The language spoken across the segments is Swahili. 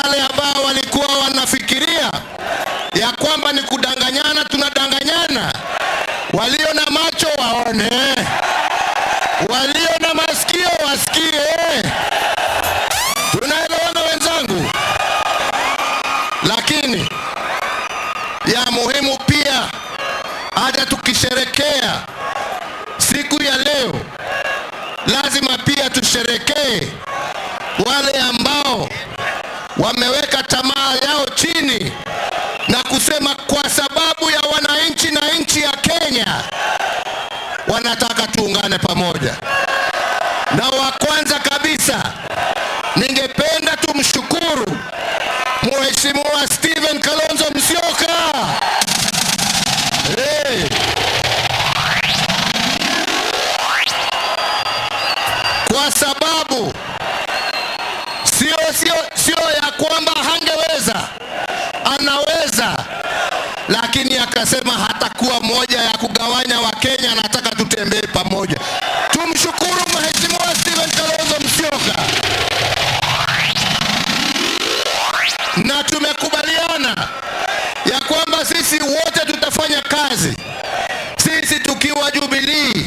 Wale ambao walikuwa wanafikiria ya kwamba ni kudanganyana, tunadanganyana, walio na macho waone, walio na masikio wasikie. Tunaelewana, wenzangu? Lakini ya muhimu pia, hata tukisherekea siku ya leo, lazima pia tusherekee wale ambao wameweka tamaa yao chini na kusema kwa sababu ya wananchi na nchi ya Kenya wanataka tuungane pamoja. Na wa kwanza kabisa, ningependa tumshukuru Mheshimiwa Stephen Kalonzo Musyoka. Hey. Kwa sababu sio ya kwamba hangeweza, anaweza, lakini akasema hatakuwa moja ya kugawanya Wakenya, anataka tutembee pamoja. Tumshukuru Mheshimiwa Stephen Kalonzo Musyoka, na tumekubaliana ya kwamba sisi wote tutafanya kazi, sisi tukiwa Jubilee,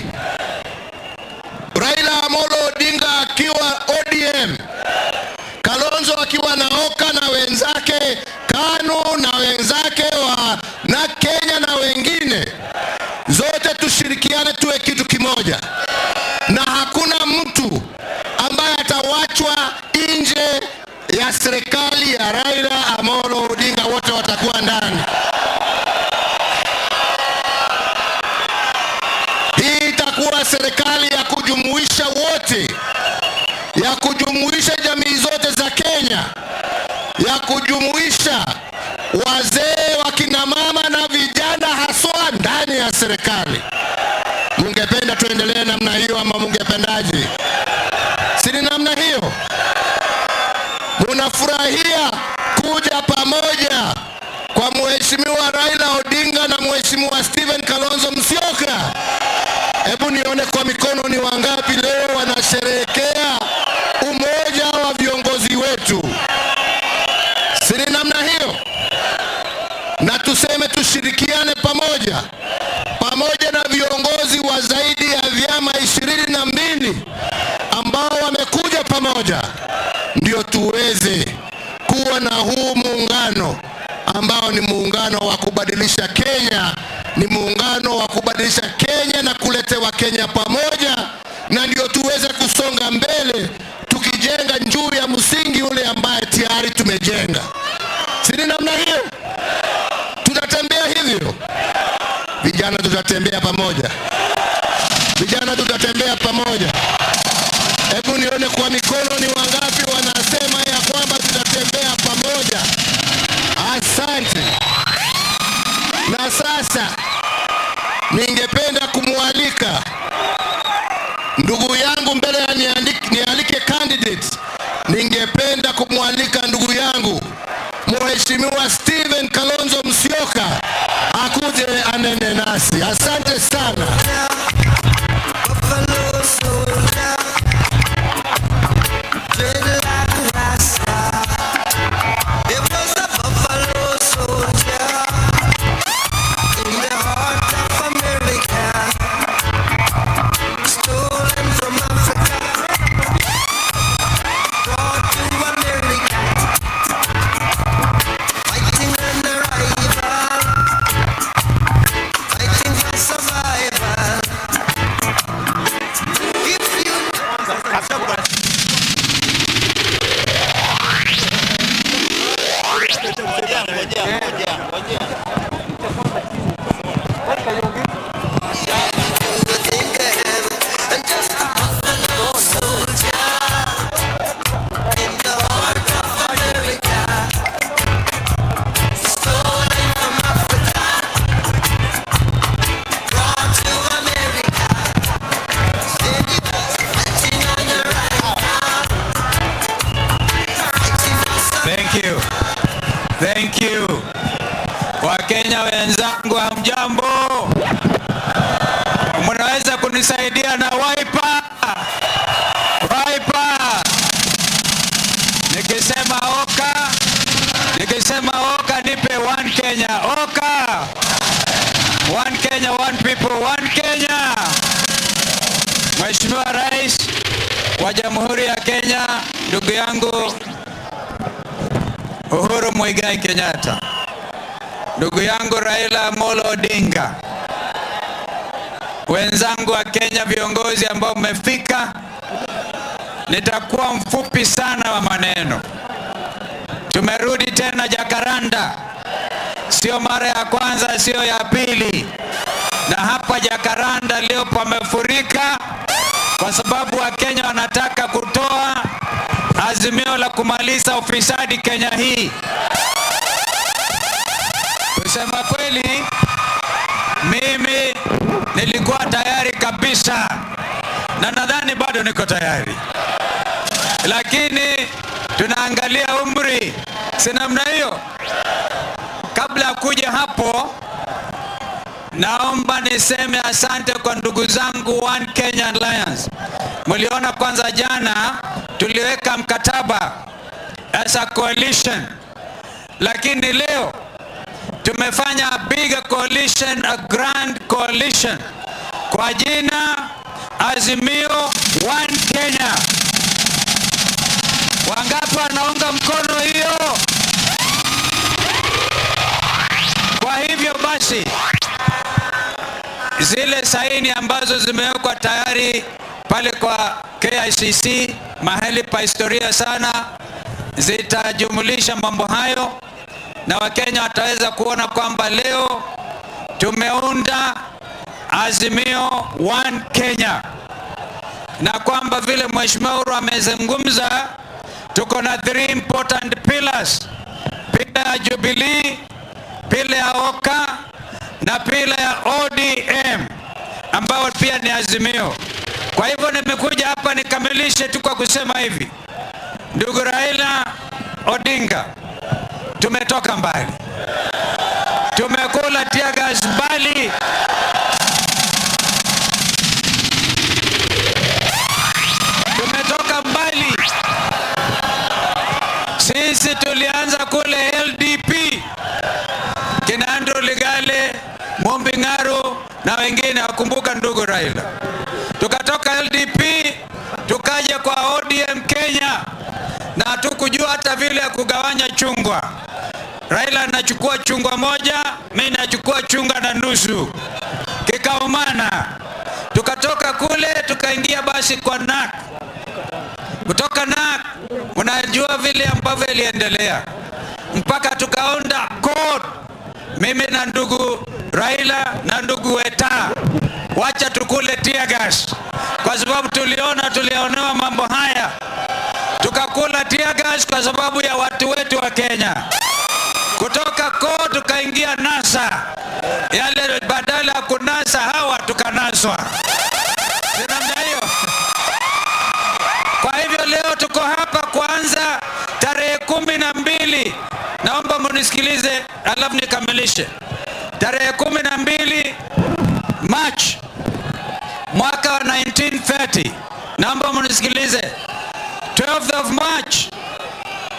Raila Amolo Odinga akiwa ODM, Kalonzo akiwa na OKA na wenzake KANU na wenzake wa na Kenya na wengine, zote tushirikiane tuwe kitu kimoja, na hakuna mtu ambaye atawachwa nje ya serikali ya Raila Amolo Odinga, wote watakuwa ndani. Hii itakuwa serikali ya kujumuisha wote, ya kujumuisha jamii zote za Kenya, ya kujumuisha wazee, wakina mama na vijana haswa ndani ya serikali. Mungependa tuendelee namna hiyo ama mungependaje? Si ni namna hiyo? Munafurahia kuja pamoja kwa Mheshimiwa Raila Odinga na Mheshimiwa Stephen Kalonzo Musyoka? Hebu nione kwa mikono ni wangapi leo wanasherehekea umoja wa viongozi wetu. Si ni namna hiyo? Na tuseme tushirikiane pamoja, pamoja na viongozi wa zaidi ya vyama 22 ambao wamekuja pamoja, ndio tuweze kuwa na huu muungano ambao ni muungano wa kubadilisha Kenya, ni muungano wa kubadilisha Kenya na kuleta Wakenya pamoja, na ndio tuweze kusonga mbele tukijenga juu ya msingi ule ambaye tayari tumejenga. Si ni namna hiyo? Tutatembea hivyo vijana, tutatembea pamoja vijana, tutatembea pamoja. Hebu nione kwa mikono ni wangapi wanasema ya kwamba tutatembea pamoja. Asante. Na sasa ningependa kumwalika ndugu yangu mbele ya nialike candidate, ningependa kumwalika ndugu yangu Mheshimiwa Stephen Kalonzo Musyoka akuje anene nasi. Asante sana. Buffalo soldier, dreadlock rasta. It was a buffalo soldier in the heart of America, stolen from Africa, brought to America, fighting an arrival, fighting for survival. If you think I am just a buffalo soldier in the heart of America, stolen from Africa, brought to America. There he was, fighting on the right, fighting for Thank you. Thank you. Wakenya wenzangu, hamjambo? Mnaweza kunisaidia na Wiper? Wiper. Nikisema OKA, One Kenya. Mheshimiwa Rais wa Jamhuri ya Kenya, ndugu yangu Uhuru Muigai Kenyatta, ndugu yangu Raila Amolo Odinga, wenzangu wa Kenya, viongozi ambao mmefika, nitakuwa mfupi sana wa maneno. Tumerudi tena Jakaranda, sio mara ya kwanza, sio ya pili, na hapa Jakaranda leo pamefurika kwa sababu Wakenya wanataka kutoa azimio la kumaliza ufisadi Kenya hii. Kusema kweli, mimi nilikuwa tayari kabisa na nadhani bado niko tayari, lakini tunaangalia umri, si namna hiyo. Kabla ya kuja hapo, naomba niseme asante kwa ndugu zangu One Kenya Alliance. Mliona kwanza jana tuliweka mkataba as a coalition, lakini leo tumefanya a bigger coalition, a grand coalition kwa jina Azimio One Kenya. Wangapi wanaunga mkono hiyo? Kwa hivyo basi, zile saini ambazo zimewekwa tayari pale kwa KICC, mahali pa historia sana, zitajumulisha mambo hayo na Wakenya wataweza kuona kwamba leo tumeunda Azimio One Kenya, na kwamba vile Mheshimiwa Uhuru amezungumza, tuko na three important pillars: pillar ya Jubilee, pillar ya OKA na pillar ya ODM ambayo pia ni Azimio. Kwa hivyo nimekuja hapa nikamilishe tu kwa kusema hivi, ndugu Raila Odinga, tumetoka mbali, tumekula tear gas mbali. Tumetoka mbali. Sisi tulianza kule LDP, kina Andrew Ligale, Mumbi Ng'aru na wengine, wakumbuka ndugu Raila. Tukatoka LDP tukaja kwa ODM Kenya, na hatukujua hata vile ya kugawanya chungwa. Raila anachukua chungwa moja, mimi nachukua chungwa na nusu, kikaumana. Tukatoka kule tukaingia basi kwa NAK. Kutoka NAK unajua vile ambavyo iliendelea mpaka tukaunda CORD, mimi na ndugu Raila na ndugu Weta, wacha tukule tear gas, kwa sababu tuliona tulionewa mambo haya, tukakula tear gas kwa sababu ya watu wetu wa Kenya. Kutoka CORD tukaingia NASA, yale badala ya kunasa hawa tukanaswa, si namna hiyo? Kwa hivyo leo tuko hapa kuanza tarehe 12. Naomba munisikilize alafu nikamilishe. Tarehe 12 March mwaka wa 1930. Naomba munisikilize. 12th of March,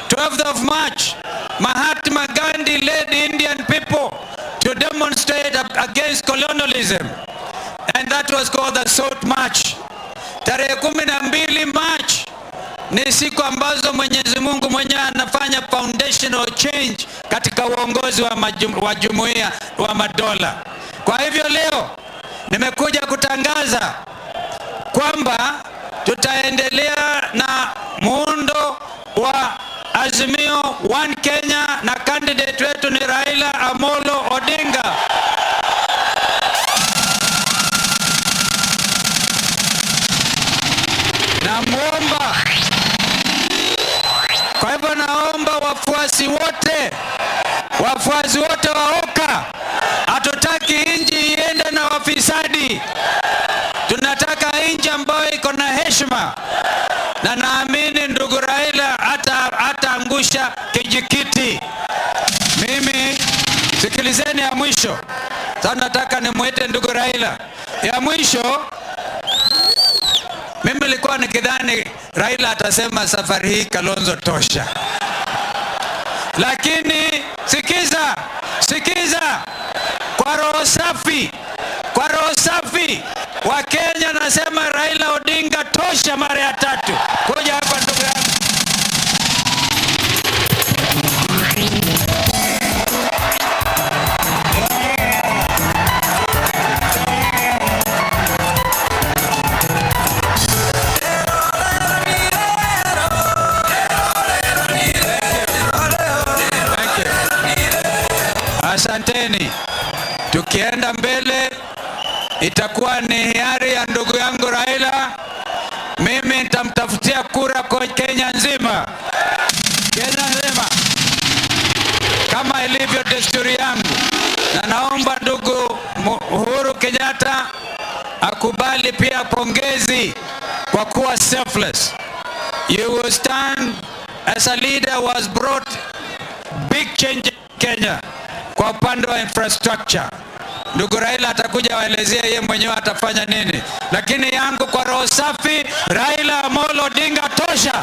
12th of March, Mahatma Gandhi led Indian people to demonstrate against colonialism, and that was called the Salt March. Tarehe 12 March ni siku ambazo Mwenyezi Mungu mwenyewe anafanya foundational change katika uongozi wa jumuiya wa madola. Kwa hivyo leo nimekuja kutangaza kwamba tutaendelea na muundo wa Azimio One Kenya na candidate wetu ni Raila Amolo Odinga. Namuomba, kwa hivyo naomba wafuasi wote wa OKA, hatutaki nchi iende na wafisadi. Tunataka nchi ambayo iko na heshima, na naamini ndugu Raila hataangusha kijikiti. Mimi sikilizeni ya mwisho sasa, nataka nimwite ndugu Raila ya mwisho. Mimi nilikuwa nikidhani Raila atasema safari hii Kalonzo tosha, lakini sikiza, sikiza, kwa roho safi, kwa roho Safi, Wakenya nasema Raila Odinga tosha mara ya tatu. Kuja hapa, ndugu yangu. Thank you. Asanteni. Tukienda mbele itakuwa ni hiari ya ndugu yangu Raila. Mimi nitamtafutia kura kwa Kenya nzima, Kenya nzima, kama ilivyo desturi yangu, na naomba ndugu Uhuru Kenyatta akubali pia pongezi kwa kuwa selfless. You will stand as a leader who has brought big change in Kenya kwa upande wa infrastructure. Ndugu Raila atakuja waelezea yeye mwenyewe atafanya nini, lakini yangu kwa roho safi, Raila Amolo Odinga tosha.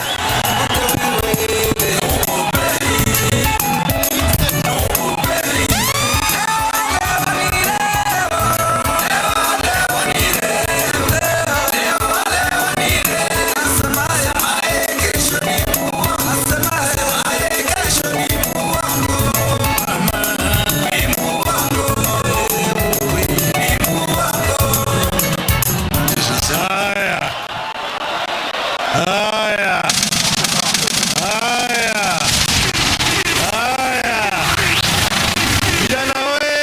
Haya, haya, haya, haya! Vijana we,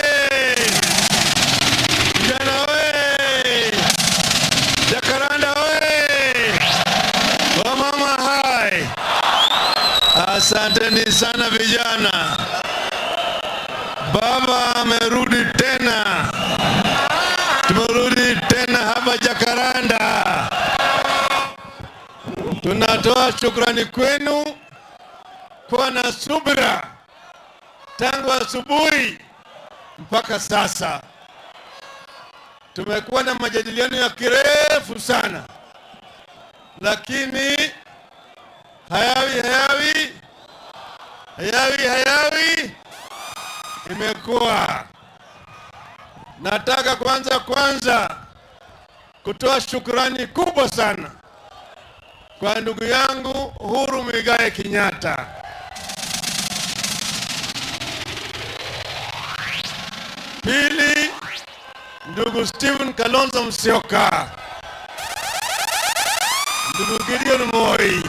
vijana we, Jacaranda we, wamama hai, asanteni sana vijana. Baba amerudi tena, tumerudi tena hapa Jacaranda. Tunatoa shukrani kwenu kuwa na subira tangu asubuhi mpaka sasa. Tumekuwa na majadiliano ya kirefu sana, lakini hayawi hayawi hayawi hayawi imekuwa. Nataka kwanza kwanza kutoa shukrani kubwa sana kwa ndugu yangu Uhuru Muigai Kenyatta. Pili, ndugu Stephen Kalonzo Musyoka, ndugu Gideon Moi,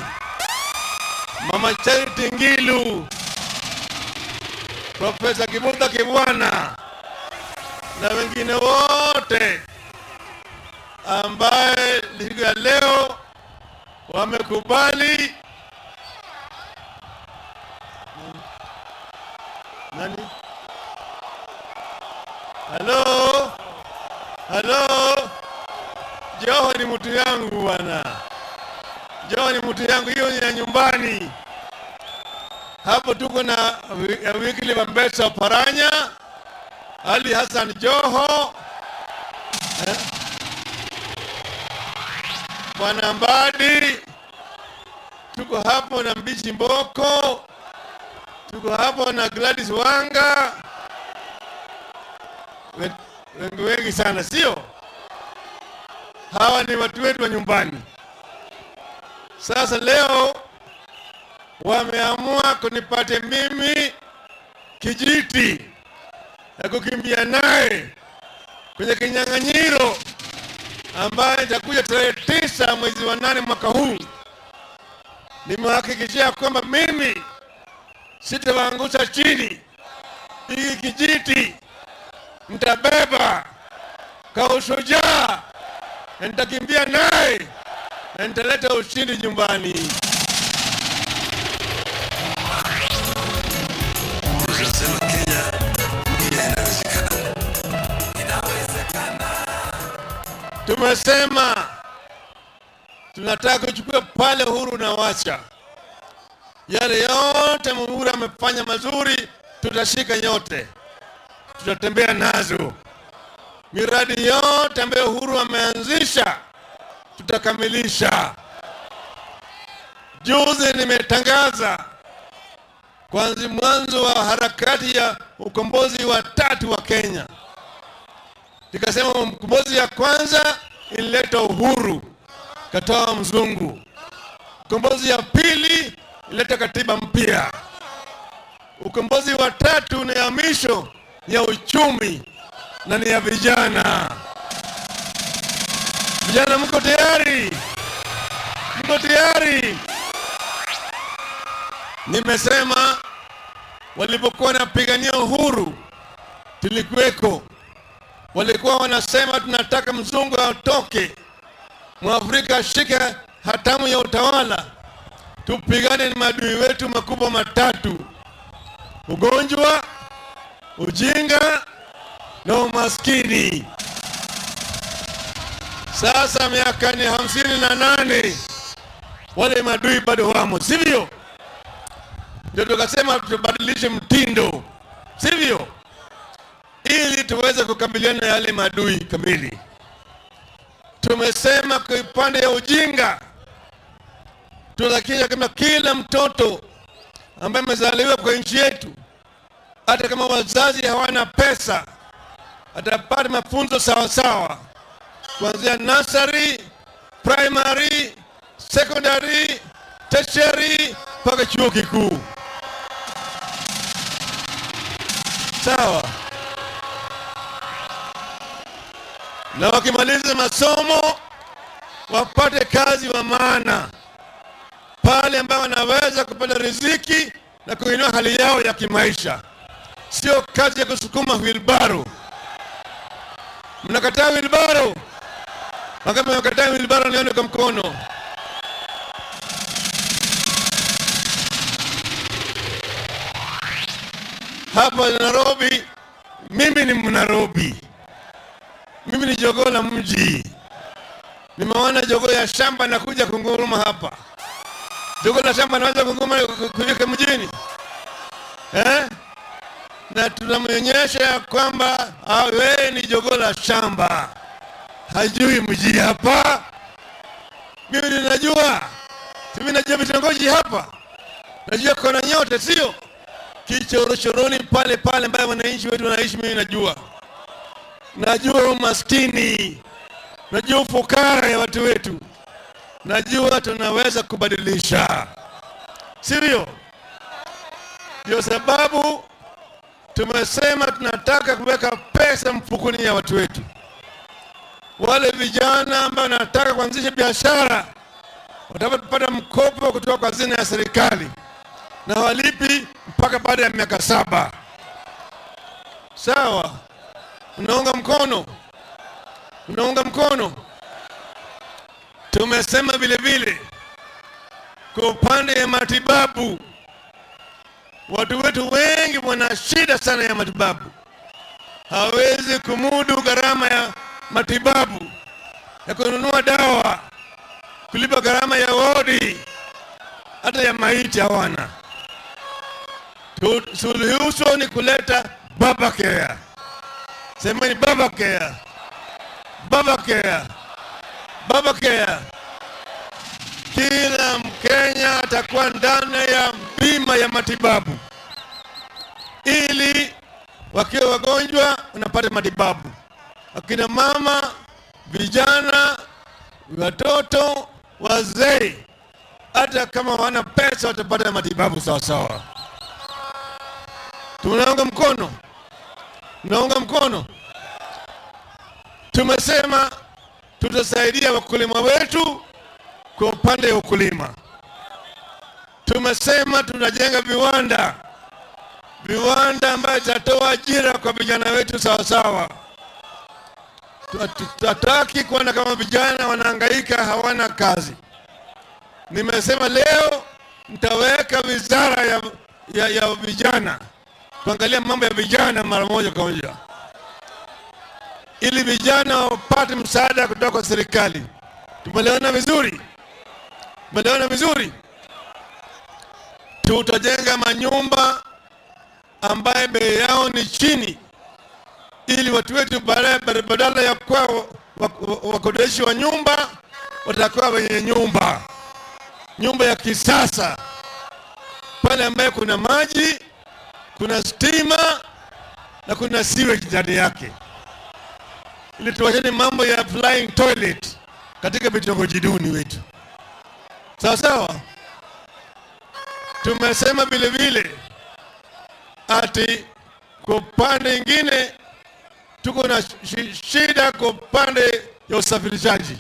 Mama Charity Ngilu, Profesa Kivutha Kibwana na wengine wote ambaye siku ya leo wamekubali. Nani? Halo, halo, Joho ni mtu yangu bwana, Joho ni mtu yangu, hiyo ni ya nyumbani. Hapo tuko na Wycliffe Ambetsa Oparanya, Ali Hassan Joho, Bwana Mbadi, tuko hapo na Mbichi Mboko, tuko hapo na Gladys Wanga, wengi wengi sana, sio? Hawa ni watu wetu wa nyumbani. Sasa leo wameamua kunipate mimi kijiti ya kukimbia naye kwenye kinyang'anyiro ambaye itakuja tarehe 9 mwezi wa 8 mwaka huu. Nimewahakikishia kwamba mimi sitawaangusha chini. Hiki kijiti nitabeba kwa ushujaa na nitakimbia naye na nitaleta ushindi nyumbani. Tunasema Kenya mpya inawezekana. Tumesema tunataka kuchukua pale Uhuru na wacha yale yote Uhuru amefanya mazuri, tutashika yote, tutatembea nazo. Miradi yote ambayo Uhuru ameanzisha tutakamilisha. Juzi nimetangaza kwanza mwanzo wa harakati ya ukombozi wa tatu wa Kenya. Nikasema ukombozi ya kwanza ilileta uhuru, katoa mzungu. Ukombozi ya pili ilileta katiba mpya. Ukombozi wa tatu na ya mwisho ni ya uchumi na ni ya vijana. Vijana, mko tayari? Mko tayari? Nimesema walipokuwa wanapigania uhuru tulikuweko, walikuwa wanasema tunataka mzungu atoke, Mwafrika ashike hatamu ya utawala, tupigane na maadui wetu makubwa matatu: ugonjwa, ujinga na umaskini. Sasa miaka ni 58, wale maadui bado wamo, sivyo? Ndio tukasema tubadilishe mtindo, sivyo? Ili tuweze kukabiliana na yale maadui kamili. Tumesema kwa upande ya ujinga, tunahakikisha kama kila mtoto ambaye amezaliwa kwa nchi yetu, hata kama wazazi hawana pesa, atapata mafunzo sawa sawa, kuanzia nursery, primary, secondary, tertiary mpaka chuo kikuu. Sawa. Na wakimaliza masomo wapate kazi wa maana pale ambao wanaweza kupata riziki na kuinua hali yao ya kimaisha, sio kazi ya kusukuma wheelbarrow. Mnakataa wheelbarrow? Wangapi mnakataa wheelbarrow? Nione kwa mkono. Hapa Nairobi, mimi ni Mnairobi, mimi ni jogoo la mji. Nimeona jogoo ya shamba nakuja kunguruma hapa. Jogoo la shamba naweza kunguruma kufika mjini, eh? Na tunamwonyesha ya kwamba wewe ni jogoo la shamba, hajui mji hapa. Mimi ninajua, mimi najua vitongoji hapa, najua kona nyote, sio kichorochoroni pale pale ambayo wananchi wetu wanaishi. Mimi najua, najua umaskini, najua ufukara ya watu wetu, najua tunaweza kubadilisha, sivyo? Ndio sababu tumesema tunataka kuweka pesa mfukoni ya watu wetu. Wale vijana ambao wanataka kuanzisha biashara watapata mkopo kutoka kwa hazina ya serikali na walipi mpaka baada ya miaka 7. Sawa? Unaunga mkono? Unaunga mkono? Tumesema vile vile kwa upande ya matibabu, watu wetu wengi wana shida sana ya matibabu, hawezi kumudu gharama ya matibabu, ya kununua dawa, kulipa gharama ya wodi, hata ya maiti hawana. Suluhisho ni kuleta Baba Care. Semeni Baba Care, Baba Care, Baba Care. Kila Mkenya atakuwa ndani ya bima ya matibabu, ili wakiwa wagonjwa wanapata matibabu. Akina mama, vijana, watoto, wazee, hata kama wana pesa watapata matibabu sawa sawa. Tunaunga mkono, tunaunga mkono. Tumesema tutasaidia wakulima wetu kwa upande wa ukulima. Tumesema tunajenga viwanda, viwanda ambayo itatoa ajira kwa vijana wetu sawa sawa. Tutaki kuona kama vijana wanahangaika hawana kazi. Nimesema leo nitaweka wizara ya vijana kuangalia mambo ya vijana mara moja kwa moja, ili vijana wapate msaada kutoka kwa serikali. Tumeelewana vizuri? Tumeelewana vizuri? Tutajenga manyumba ambaye bei yao ni chini, ili watu wetu badala ya kuwa wakodeshi wa nyumba watakuwa wenye nyumba, nyumba ya kisasa pale ambaye kuna maji, kuna stima na kuna sewage ndani yake. ili tuwachane mambo ya flying toilet katika vitongoji duni wetu. Sawa sawa. Tumesema vile vile ati kwa upande ingine tuko na shida kwa upande ya usafirishaji.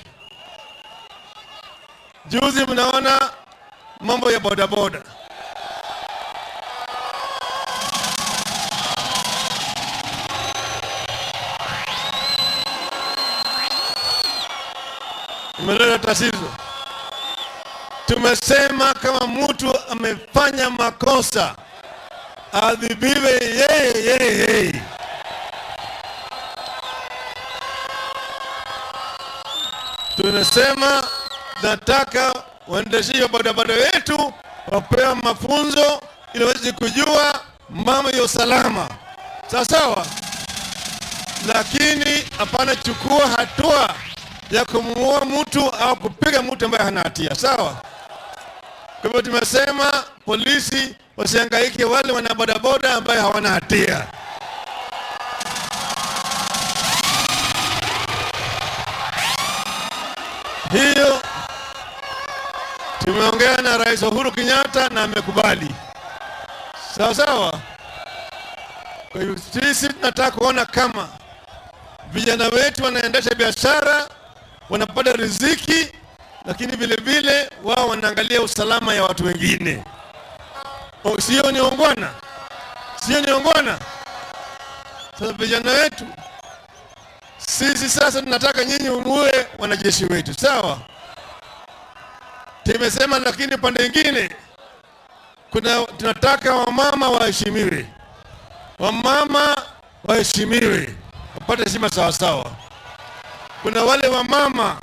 Juzi mnaona mambo ya bodaboda. Imeleta tatizo. Tumesema kama mtu amefanya makosa adhibiwe yeye yeye yeye. Tunasema nataka waendeshaji wa bodaboda wetu wapewe mafunzo ili waweze kujua mambo ya usalama, sawa sawa, lakini hapana chukua hatua ya kumuua mtu au kupiga mtu ambaye hana hatia, sawa. Kwa hivyo tumesema polisi wasihangaike wale wana bodaboda ambaye hawana hatia. Hiyo tumeongea na Rais Uhuru Kenyatta na amekubali, sawa sawa. Kwa hivyo sisi tunataka kuona kama vijana wetu wanaendesha biashara, wanapata riziki, lakini vile vile wao wanaangalia usalama ya watu wengine. O, sio ni ungwana? Sio ni ungwana? Sasa vijana wetu sisi sasa tunataka nyinyi muwe wanajeshi wetu, sawa? Tumesema, lakini pande nyingine kuna tunataka wamama waheshimiwe, wamama waheshimiwe, wapate heshima sawa sawa. Kuna wale wamama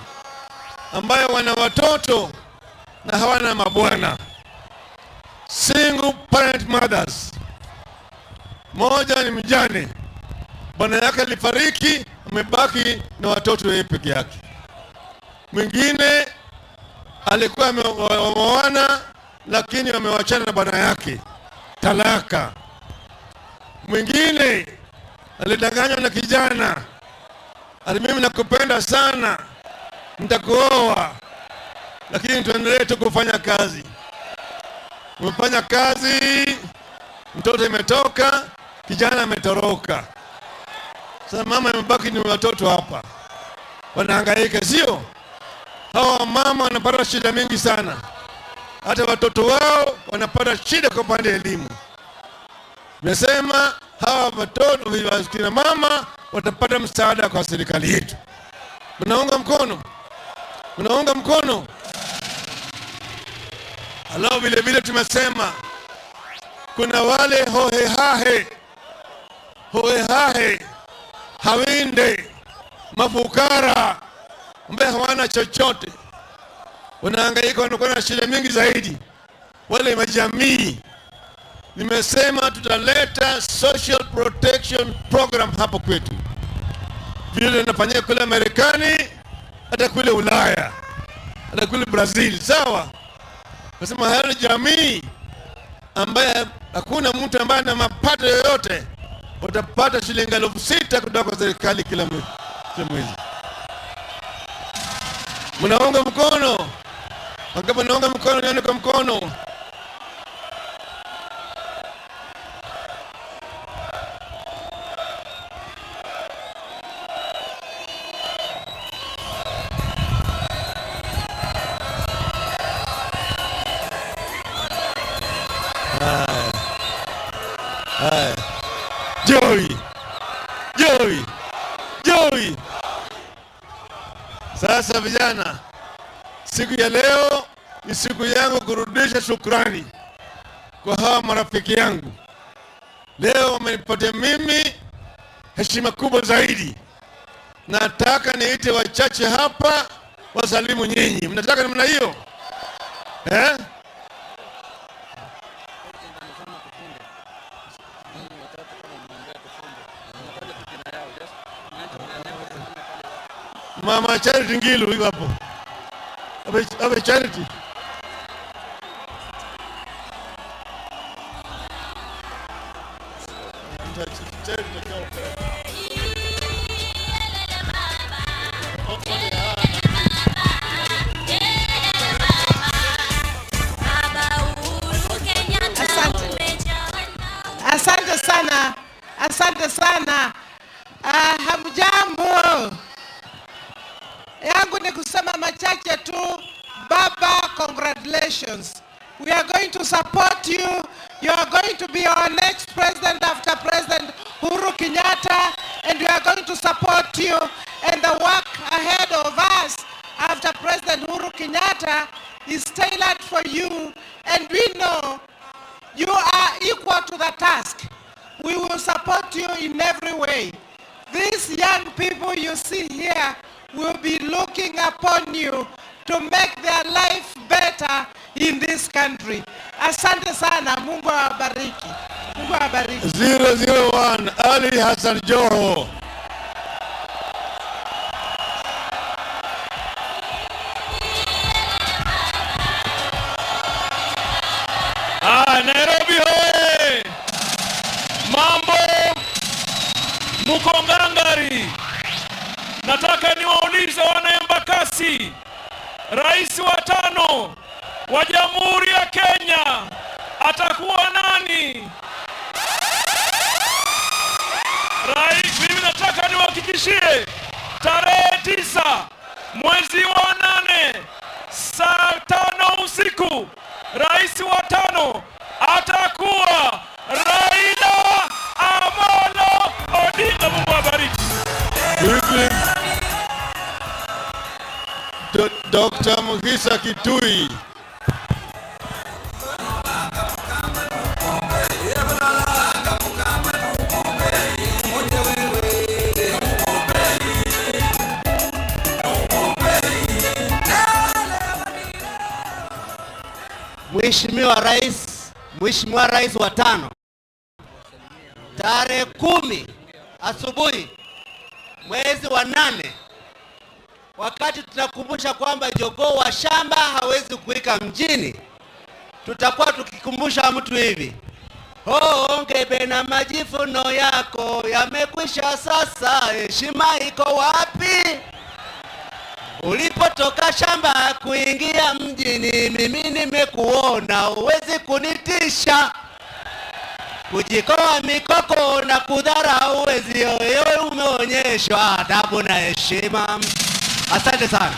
ambayo wana watoto na hawana mabwana, single parent mothers. Moja ni mjane, bwana yake alifariki, amebaki na watoto yeye peke yake. Mwingine alikuwa wameoana lakini wamewachana na bwana yake, talaka. Mwingine alidanganywa na kijana, ati mimi nakupenda sana, nitakuoa, lakini tuendelee tu kufanya kazi. Umefanya kazi, mtoto imetoka, kijana ametoroka. Sasa mama imebaki ni watoto hapa, wanahangaika, sio? Hawa mama wanapata shida mingi sana, hata watoto wao wanapata shida kwa upande wa elimu. Nimesema hawa watoto kina mama watapata msaada kwa serikali yetu. Mnaunga mkono? Mnaunga mkono? Alafu vile vile tumesema kuna wale hohehahe, hohehahe, hawinde, mafukara ambaye hawana chochote, wanahangaika, wanakuwa na shida mingi zaidi, wale majamii. Nimesema tutaleta social protection program hapo kwetu, vile inafanyika kule Marekani, hata kule Ulaya, hata kule Brazil, sawa? Nasema hayo jamii ambaye hakuna mtu ambaye ana mapato yoyote utapata shilingi 6,000 kutoka kwa serikali kila mwezi. Mnaunga mkono? Kama mnaunga mkono, nione kwa mkono. Haya. Joey. Joey. Joey. Sasa vijana, siku ya leo ni siku yangu kurudisha shukrani kwa hawa marafiki yangu. Leo wamenipatia mimi heshima kubwa zaidi. Nataka niite wachache hapa wasalimu nyinyi. Mnataka namna hiyo? Eh? Mama Charity Ngilu yuko hapo. Abe Charity. Charity. Asante sana. Hamjambo. Yangu ni kusema machache tu. Baba, congratulations. We are going to support you. You are going to be our next president after President Uhuru Kenyatta, and we are going to support you. And the work ahead of us after President Uhuru Kenyatta is tailored for you, and we know you are equal to the task. We will support you in every way. These young people you see here will be looking upon you to make their life better in this country. Asante sana, Mungu awabariki. Mungu awabariki. 001 Ali Hassan Joho. Ah, Nairobi hoye! Mambo, muko ngangari. Nataka niwaulize wana Embakasi, rais wa tano wa Jamhuri ya Kenya atakuwa nani? Rais, mimi nataka niwahakikishie tarehe 9 mwezi wa 8 saa 5 usiku, rais wa tano atakuwa Raila Amolo Odinga. Mungu awabariki. Quickly. Dr. Mukhisa Kituyi. Mheshimiwa Rais, Mheshimiwa Rais wa tano, tarehe 10 asubuhi mwezi wa 8, wakati tunakumbusha kwamba jogoo wa shamba hawezi kuwika mjini, tutakuwa tukikumbusha mtu hivi: oh, ngebe na majivuno yako yamekwisha sasa, heshima iko wapi? Ulipotoka shamba kuingia mjini, mimi nimekuona, huwezi kunitisha. Kujikoa mikoko na kudharau huwezi, wewe umeonyeshwa adabu na heshima. Asante sana.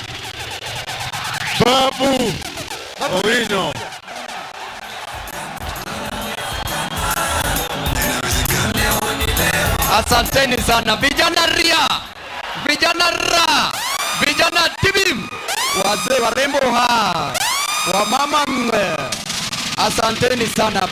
Babu Owino. Asanteni sana vijana ria, vijana ra, vijana tibim, wazee warembo ha, wamama mwe, asanteni sana.